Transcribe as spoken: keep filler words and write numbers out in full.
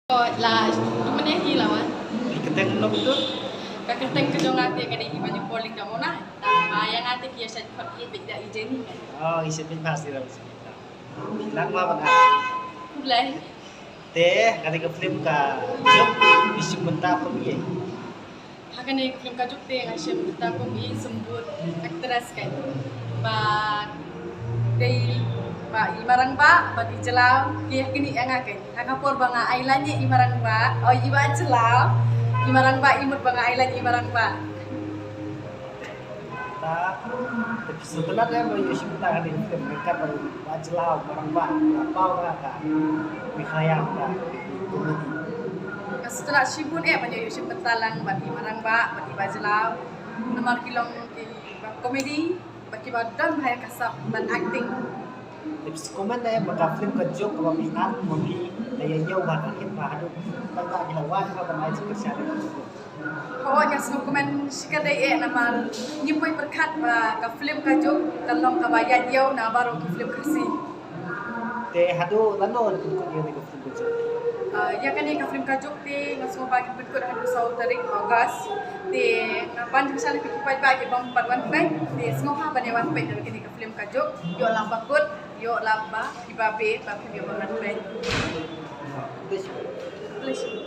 La tu mane hi lawan. Ka kyrteng no betul? Ka kyrteng ka jong nga te ka dei Imanipor Lyngdoh Mona. Ba ïa nga te ki ïa shait khot ïa bad da i Jenny. Oh, i shait bad pha si ram si. Lang ma bana. Khublei. Te kane ka film Ka Juk phi shim bynta kum ïa? Ha kane ka film Ka Juk te nga shim bynta kum i symbud actress kan. Ba dei ba i Marangbah bad i Jyllaw ki ïa kine ïa nga kan. Ha ka por ba nga ai line ïa i Marangbah, oh i Bah Jyllaw, i Marangbah i mut ba nga ai line ïa i Marangbah. Ta, te phi sngewtynnat ïa ba ïoh shim bynta ha kane ka film, ryngkat bad i Bah Jyllaw, Marangbah, Bah Paw, ka, ka, Meghalaya, ka, comedy. Nga sngewtynnat shibun eh ba ïoh shim bynta lang bad i Marangbah bad i Bah Jyllaw. Namar ki long ki ba comedy bad ki ba don bha ïa ka sap ban acting. Te phi sngewkmen eh ba ka film Ka Juk kaba phi act ma phi, ka ïa ïoh ba ka hit ba haduh tang ba ki la wan ba ban ai jingkyrshan. Hooid, nga sngewkmen shikatdei eh namar ngim poi pyrkhat ba ka film Ka Juk kan long kaba ïaid ïew na baroh ki film Khasi. Te haduh lano phi pynkut ïa kane ka film Ka Juk? Ah, ïa kane ka film Ka Juk te nga sngewbha ngin pynkut haduh saw tarik August. Te nga pan jingshai ïa phi ki paidbah kiba ym pat wan peit. Te sngewbha ban ïa wan peit ïa kane ka film Ka Juk. Ïoh lap ba kut, ïoh lap ba phi ba beh, ba phi ïoh ban wan peit. Khublei shibun.